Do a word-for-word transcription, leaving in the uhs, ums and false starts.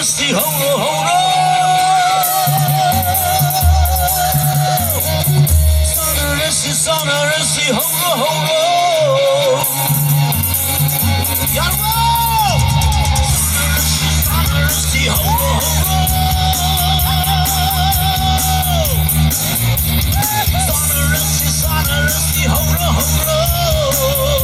Si ho ro, ho ro. Sana re si, sana re si, ho ro, ho ro. Yar wo. Sana re si, sana re si, ho ro, ho ro. Sana re si, sana re si, ho ro, ho ro.